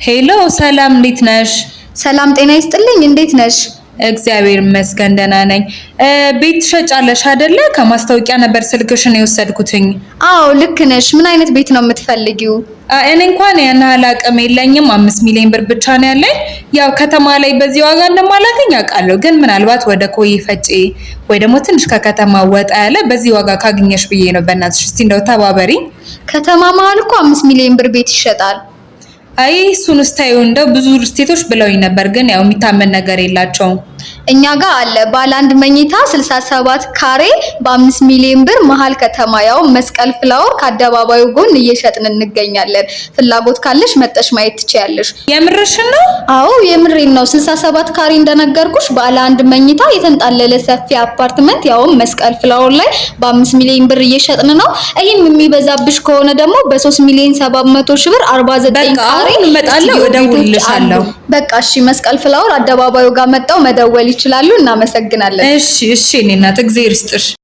Hello ሰላም፣ እንዴት ነሽ? ሰላም ጤና ይስጥልኝ። እንዴት ነሽ? እግዚአብሔር ይመስገን ደህና ነኝ። ቤት ትሸጫለሽ አይደለ? ከማስታወቂያ ነበር ስልክሽን የወሰድኩትኝ። አዎ ልክ ነሽ። ምን አይነት ቤት ነው የምትፈልጊው? እኔ እንኳን ያን ያህል አቅም የለኝም። 5 ሚሊዮን ብር ብቻ ነው ያለኝ። ያው ከተማ ላይ በዚህ ዋጋ እንደማላገኝ አውቃለሁ፣ ግን ምናልባት ወደ ኮዬ ፈጬ ወይ ደግሞ ትንሽ ከከተማ ወጣ ያለ በዚህ ዋጋ ካገኘሽ ብዬ ነው። በእናትሽ እስቲ እንደው ተባበሪ። ከተማ መሀል እኮ 5 ሚሊዮን ብር ቤት ይሸጣል። አይ እሱን ስታዩ እንደው ብዙ ሪልስቴቶች ብለውኝ ነበር፣ ግን ያው የሚታመን ነገር የላቸውም። እኛ ጋር አለ ባለ አንድ መኝታ 67 ካሬ በ5 ሚሊዮን ብር መሀል ከተማ ያው መስቀል ፍላወር ከአደባባዩ ጎን እየሸጥን እንገኛለን። ፍላጎት ካለሽ መጥተሽ ማየት ትችያለሽ። የምርሽን ነው? አዎ የምሬን ነው። 67 ካሬ እንደነገርኩሽ ባለ አንድ መኝታ የተንጣለለ ሰፊ አፓርትመንት ያውም መስቀል ፍላወር ላይ በ5 ሚሊዮን ብር እየሸጥን ነው። ይህም የሚበዛብሽ ከሆነ ደግሞ በ3 ሚሊዮን 700 ሺህ ብር 49 በቃ ካሬ አሁን እመጣለሁ፣ ስቱዲዮ ቤቶች እደውልልሻለሁ። አሉ። በቃ እሺ፣ መስቀል ፍላወር አደባባዩ ጋር መጥተው መደወል ይችላሉ። እናመሰግናለን። እሺ እሺ፣ እኔ እናት፣ እግዜር ይስጥሽ።